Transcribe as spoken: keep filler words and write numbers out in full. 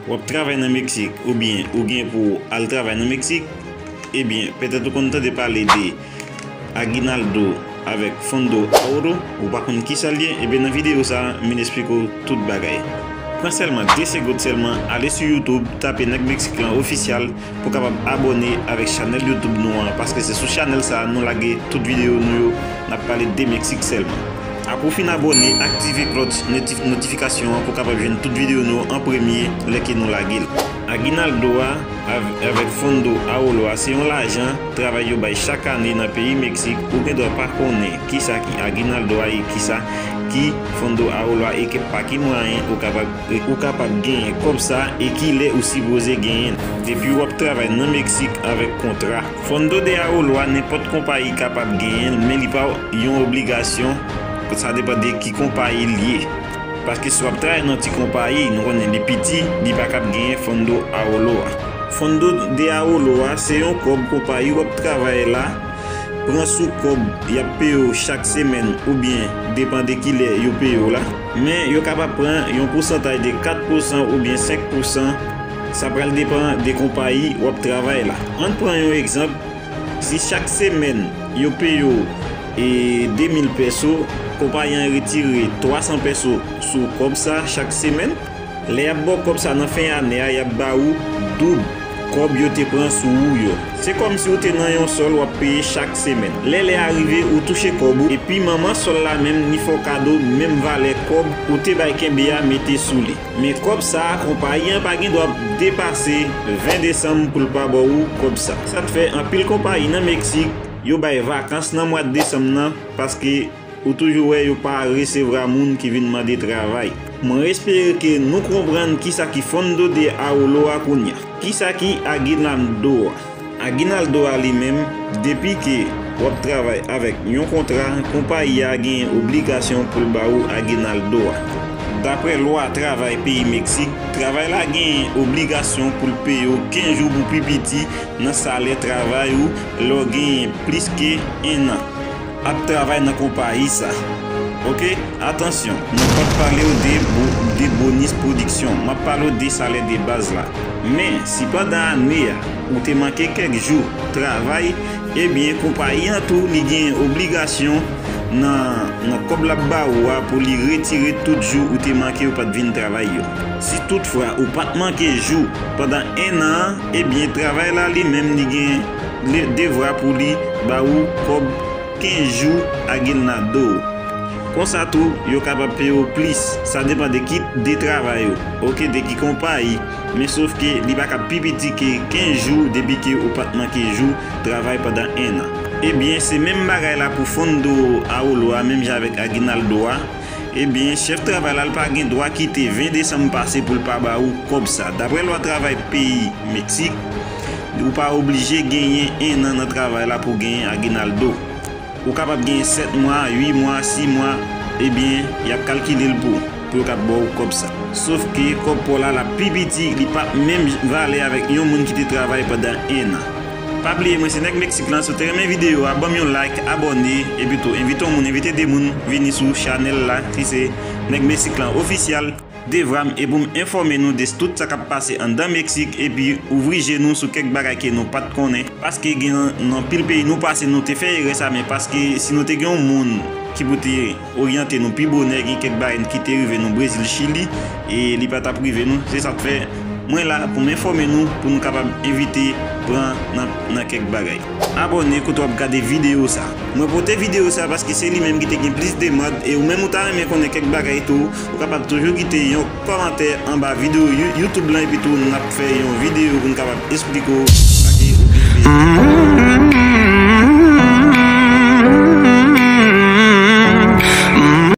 W ap travay nan Meksik oubyen ou gen pou w al travay nan Meksik, ebyen, petèt ou konn tande pale de Aguinaldo avèk Fondo Ahorro, ou pa konn kisa l ye, ebyen, nan videyo sa a, m vin esplike w tout bagay. Pran sèlman de segond sèlman, ale sou YouTube, tape Nèg Meksik lan Ofisyal pou w kapab abòne avèk chanèl YouTube nou an, paske se sou chanèl sa a nou lage tout videyo nou yo, n ap pale de Meksik sèlman. Apre w fin abòne, aktive klòch notif-, notifikasyon an pou w kapab jwenn tout videyo nou yo an premye lè ke nou lage l. Aguinaldo a av-, avèk Fondo Ahorro a se yon lajan travay yo bay chak ane nan peyi Meksik. Ou gen dwa pa konnen kisa ki Aguinaldo a e kisa ki Fondo Ahorro a e ke pa ki mwayen ou kapab, ou kapab genyen kòb sa e kilè ou sipoze genyen l. Depi w ap travay nan Meksik avèk kontra. Fondo de Ahorro a, nenpòt konpayi kapab genyen l, men li pa yon obligasyon, sa depann de ki konpayi l ye. Paske si w ap travay nan ti konpayi, nou konnen li piti, li pa kab genyen Fondo Ahorro a. Fondo de Ahorro a, se yon kòb konpayi w ap travay la pran sou kòb y ap peye w chak semèn oubyen depann de kilè yo peye w la. Men yo kapab pran yon pousantaj de kat pousan oubyen senk pousan, sa pral depann de konpayi w ap travay la. Ann pran yon egzanp, si chak semèn yo peye w, e, de mil pèso, konpayi an retire twa san pèso sou kòb sa chak semèn. Lè y ap ba w kòb sa nan fen ane a, y ap ba ou doub kòb yo te pran sou ou yo. Se kòmsi ou te nan yon sòl w ap peye chak semèn. Lè lè a rive, ou touche kòb ou, epi manman sòl la menm, li fè w kado menm valè kòb ou te bay kenbe a mete sou li. Men kòb sa a, konpayi an pa gen dwa depase ven desanm pou l pa ba w kòb sa. Sa k fè anpil konpayi nan Meksik, yo bay vakans nan mwa desanm nan, paske ou toujou wè yo pa resevwa moun ki vin mande travay. Mwen espere ke nou konprann kisa ki Fondo de Ahorro a kounye a. Kisa ki Aguinaldo a? Aguinaldo a li menm, depi ke w ap travay avèk yon kontra, konpayi a genyen obligasyon pou l ba ou Aguinaldo a. Daprè lwa travay peyi Meksik, travay la genyen obligasyon pou l peye w kenz jou pou pi piti nan salè travay ou lè w genyen plis ke enn an ap travay nan konpayi sa. Oke, atansyon, mwen p ap pale w de bo-, de bonis pwodiksyon, m ap pale w de salè de baz la. Men, si pandan ane a, ou te manke kèk jou travay, ebyen, konpayi an tou, li gen obligasyon nan, nan kòb l ap ba ou a pou li retire tout jou ou te manke ou pa t vin travay yo. Si toutfwa ou pa t manke jou pandan enn an an, ebyen, travay la li menm li gen le devwa pou li ba ou kòb kenz jou aguinaldo. Konsa tou, yo kapab peye w plis. Sa depann de ki de travay ou, oke, de ki konpayi. Men sof ke li pa ka pi piti ke kenz jou depi ke ou pa t manke jou travay pandan enn an. Ebyen, se menm bagay la pou Fondo Ahorro a, menm jan avèk Aguinaldo a. Ebyen, chèf travay la, l pa gen dwa kite ven desanm pase pou l pa ba ou kòb sa. Daprè lwa travay peyi Meksik, ou pa oblije genyen enn an nan travay la pou genyen aguinaldo. Ou kapab genyen sèt mwa, uit mwa, sis mwa, ebyen, y ap kalkile l pou, pou yo kab ba w kòb sa. Sof ke kòb pa w la, l ap pi piti, li p ap menm valè avèk yon moun ki te travay pandan enn an. Pa bliye, mwen se Nèg Meksik lan, si w te renmen videyo a, ban m yon like, abòne, epi tou, envite yon moun, envite de moun vini sou chanèl la, ki se Nèg Meksik lan Ofisyal. Devwa m e pou m enfòme nou de tout sa k ap pase anndan Meksik, epi ouvri je nou sou kèk bagay ke nou pa t konnen, paske gen nan, nan anpil peyi nou pase, nou te fè erè sa, men paske si nou te gen yon moun ki pou te oryante nou pi bonè, gen kèk bagay ki te rive nou Brezil, Chili, e li pa t ap rive nou. Se sa k fè mwen la pou m enfòme nou, pou nou kapab evite pran nan, nan kèk bagay. Abòne kote w ap gade videyo sa. Mwen pote videyo sa paske se li menm ki te gen plis demann, e ou menm ou ta renmen konnen kèk bagay tou, ou kapab toujou kite yon kòmantè anba videyo You-, YouTube lan, epi tou n ap fè yon videyo pou n kapab esplike w